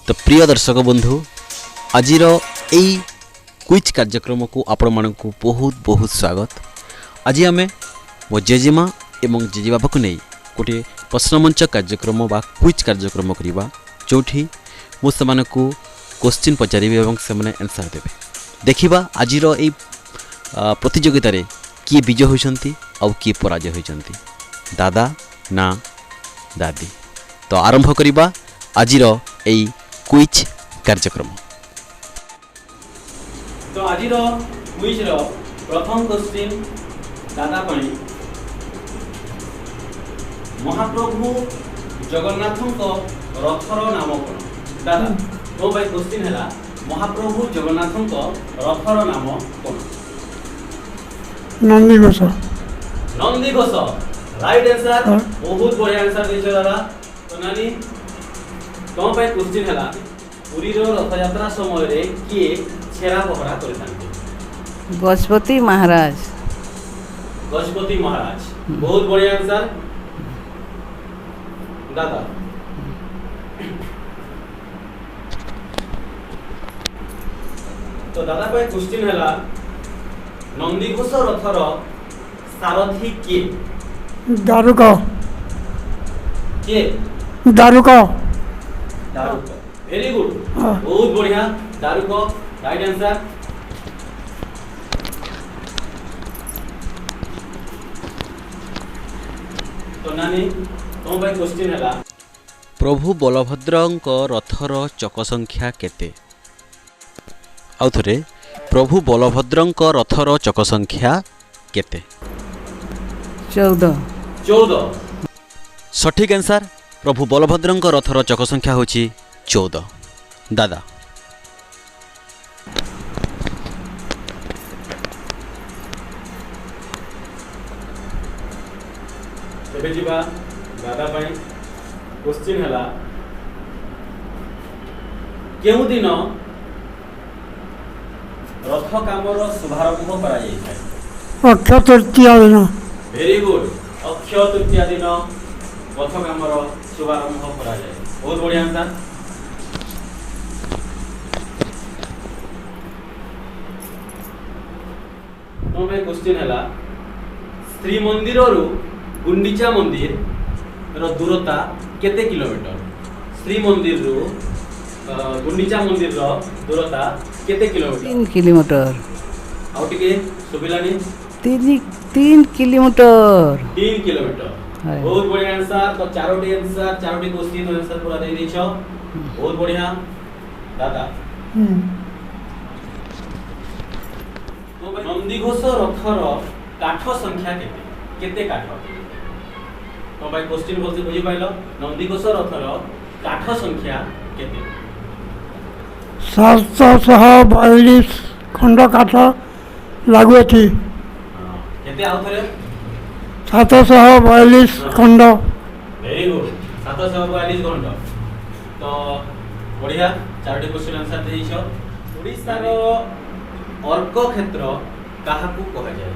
ତ ପ୍ରିୟ ଦର୍ଶକ ବନ୍ଧୁ, ଆଜିର ଏଇ କୁଇଜ୍ କାର୍ଯ୍ୟକ୍ରମକୁ ଆପଣମାନଙ୍କୁ ବହୁତ ବହୁତ ସ୍ୱାଗତ। ଆଜି ଆମେ ମୋ ଜେଜେମା ଏବଂ ଜେଜେବାପାକୁ ନେଇ ଗୋଟିଏ ପ୍ରଶ୍ନମଞ୍ଚ କାର୍ଯ୍ୟକ୍ରମ ବା କୁଇଜ୍ କାର୍ଯ୍ୟକ୍ରମ କରିବା, ଯେଉଁଠି ମୁଁ ସେମାନଙ୍କୁ କୋଶ୍ଚିନ୍ ପଚାରିବି ଏବଂ ସେମାନେ ଆନ୍ସର୍ ଦେବେ। ଦେଖିବା ଆଜିର ଏଇ ପ୍ରତିଯୋଗିତାରେ କିଏ ବିଜୟ ହୋଇଛନ୍ତି ଆଉ କିଏ ପରାଜୟ ହୋଇଛନ୍ତି, ଦାଦା ନା ଦାଦି। ତ ଆରମ୍ଭ କରିବା ଆଜିର ଏଇ କୁଇଜ୍ କାର୍ଯ୍ୟକ୍ରମ। ତ ଆଜିର କୁଇଜ୍ର ପ୍ରଥମ କୋଶ୍ଚିନ୍ ଦାଦା ପାଇଁ। ମହାପ୍ରଭୁ ଜଗନ୍ନାଥଙ୍କ ରଥର ନାମ କ'ଣ? ଦାଦା, ତୋ ପାଇଁ କୋଶ୍ଚିନ୍ ହେଲା, ମହାପ୍ରଭୁ ଜଗନ୍ନାଥଙ୍କ ରଥର ନାମ କ'ଣ? ନନ୍ଦିଘୋଷ। Nandighosh, right answer. ବହୁତ ବଢ଼ିଆ ଆନ୍ସର ଦେଇଛ ଦାଦା। ତ ନାନୀ, ତମ ପାଇଁ କୋଶ୍ଚିନ୍ ହେଲା, ପୁରୀର ରଥଯାତ୍ରା ସମୟରେ କିଏ ଛେରା ପହଁରା କରିଥାନ୍ତି? ଗଜପତି ମହାରାଜ। ଗଜପତି ମହାରାଜ, ବହୁତ ବଢ଼ିଆ ଆନ୍ସର। ଦାଦା, ତ ଦାଦା ପାଇଁ କୋଶ୍ଚିନ୍ ହେଲା, ନନ୍ଦିଘୋଷ ରଥର ସାରଥୀ କିଏ? ଦାରୁକ। କିଏ? ଦାରୁକ। Daruka, very good. ବହୁତ ବଢ଼ିଆ, ଦାରୁକ ରାଇଟ୍ ଆନ୍ସର। ତ ନାନୀ, ତମ ପାଇଁ କୋଶ୍ଚିନ୍ ହେଲା, ପ୍ରଭୁ ବଳଭଦ୍ରଙ୍କ ରଥର ଚକ ସଂଖ୍ୟା କେତେ? ଆଉ ଥରେ, ପ୍ରଭୁ ବଳଭଦ୍ରଙ୍କ ରଥର ଚକ ସଂଖ୍ୟା କେତେ? 14। 14, ସଠିକ୍ ଆନ୍ସର। ପ୍ରଭୁ ବଳଭଦ୍ରଙ୍କ ରଥର ଚକ ସଂଖ୍ୟା ହେଉଛି 14। ଦାଦା, ଏବେ ଯିବା ଦାଦା ପାଇଁ। କୋଶ୍ଚିନ୍ ହେଲା, କେଉଁ ଦିନ ରଥ କାମର ଶୁଭାରମ୍ଭ କରାଯାଇଥାଏ? ଅକ୍ଷୟ ତୃତୀୟା ଦିନ। ଭେରି ଗୁଡ୍, ଅକ୍ଷୟ ତୃତୀୟା ଦିନ ରଥ କାମର ଶୁଭାରମ୍ଭ କରାଯାଏ। ବହୁତ ବଢ଼ିଆ ଆନ୍ସର। ତମ ପାଇଁ କୋଶ୍ଚିନ୍ ହେଲା, ଶ୍ରୀମନ୍ଦିରରୁ ଗୁଣ୍ଡିଚା ମନ୍ଦିରର ଦୂରତା କେତେ କିଲୋମିଟର? ଶ୍ରୀମନ୍ଦିରରୁ ଗୁଣ୍ଡିଚା ମନ୍ଦିରର ଦୂରତା କେତେ କିଲୋମିଟର? 3 କିଲୋମିଟର। ଆଉ ଟିକେ ଶୁଭିଲାନି। 3 କିଲୋମିଟର। 3 କିଲୋମିଟର। ହଁ। ବହୁତ ବଢ଼ିଆ ଆନ୍ସର। ତ ଚାରୋଟି ଆନ୍ସର, ଚାରୋଟି କୋଶ୍ଚିନ୍ ଆନ୍ସର ପୁରା ଦେଇ ଦେଇଛ। ବହୁତ ବଢ଼ିଆ। ଦାଦା, ନନ୍ଦିଘୋଷ ରଥର କାଠ ସଂଖ୍ୟା କେତେ? କେତେ କାଠ? ତମ ପାଇଁ କୋଶ୍ଚିନ୍ ଭଲସେ ବୁଝିପାରିଲ? ନନ୍ଦିଘୋଷ ରଥର କାଠ ସଂଖ୍ୟା କେତେ? 742 ଖଣ୍ଡ କାଠ ଲାଗୁଅଛି। କେତେ, ଆଉ ଥରେ? 742 ଖଣ୍ଡ। ଭେରି ଗୁଡ୍, 742 ଖଣ୍ଡ। ତ ବଢ଼ିଆ, ଚାରୋଟି କୋଶ୍ଚିନ୍ ଆନ୍ସର ଦେଇଛ। ଓଡ଼ିଶାର ଅର୍କ କ୍ଷେତ୍ର କାହାକୁ କୁହାଯାଏ?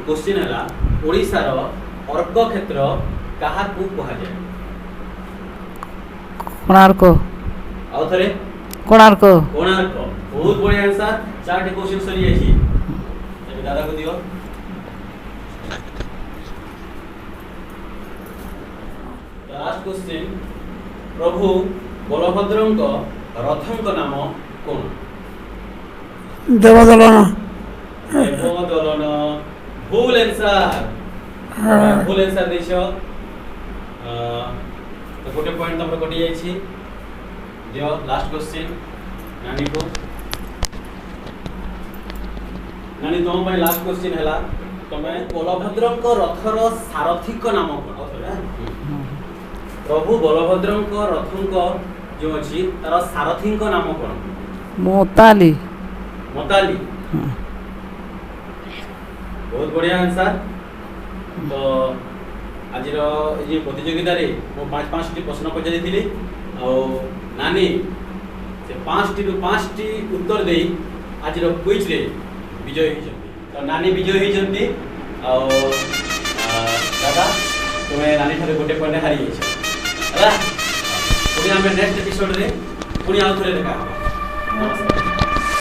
କୋଶ୍ଚିନ୍ ହେଲା, ଓଡ଼ିଶାର ଅର୍କ କ୍ଷେତ୍ର କାହାକୁ କୁହାଯାଏ? କୋଣାର୍କ। ଆଉ ଥରେ? କୋଣାର୍କ। କୋଣାର୍କ, ବହୁତ ବଢ଼ିଆ ଆନ୍ସର। ଚାରୋଟି କୋଶ୍ଚିନ୍ ସରିଯାଇଛି, ଏବେ ଦାଦାକୁ ଦିଅ। ଲାଷ୍ଟ କୋଶ୍ଚିନ୍, ପ୍ରଭୁ ବଳଭଦ୍ରଙ୍କ ରଥଙ୍କ ନାମ କ'ଣ? ଦେବଦଳନ। ଦେବଦଳନ, ଭୁଲ ଆନ୍ସର। ଭୁଲ ଆନ୍ସର ଦେଇଛ। ତ ଗୋଟେ ପଏଣ୍ଟ ତମର କଟି ଯାଇଛି। ଦିଅ ଲାଷ୍ଟ କୋଶ୍ଚିନ୍ ନାନୀକୁ। ନାନୀ, ତମ ପାଇଁ ଲାଷ୍ଟ କୋଶ୍ଚିନ୍ ହେଲା, ତମେ ବଳଭଦ୍ରଙ୍କ ରଥର ସାରଥୀଙ୍କ ନାମ କ'ଣ? ପ୍ରଭୁ ବଳଭଦ୍ରଙ୍କ ରଥଙ୍କ ଯେଉଁ ଅଛି, ତାର ସାରଥୀଙ୍କ ନାମ କ'ଣ? ମୋତାଲି। ମତାଲି, ବହୁତ ବଢ଼ିଆ ଆନ୍ସର। ତ ଆଜିର ଏଇ ଯେ ପ୍ରତିଯୋଗିତାରେ ମୁଁ 5 5ଟି ପ୍ରଶ୍ନ ପଚାରିଥିଲି, ଆଉ ନାନୀ ସେ 5ଟିରୁ 5ଟି ଉତ୍ତର ଦେଇ ଆଜିର କୁଇଜ୍ରେ ବିଜୟୀ ହେଇଛନ୍ତି। ତ ନାନୀ ବିଜୟୀ ହେଇଛନ୍ତି, ଆଉ ଦାଦା, ତୁମେ ନାନୀ ଠାରୁ ଗୋଟେ ପଏଣ୍ଟ ହାରି ଯାଇଛ। ହେଲା। ପୁଣି ଆମେ ନେକ୍ସଟ ଏପିସୋଡ଼ରେ ପୁଣି ଆଉ ଥରେ ଦେଖା ହେବା। ନମସ୍କାର।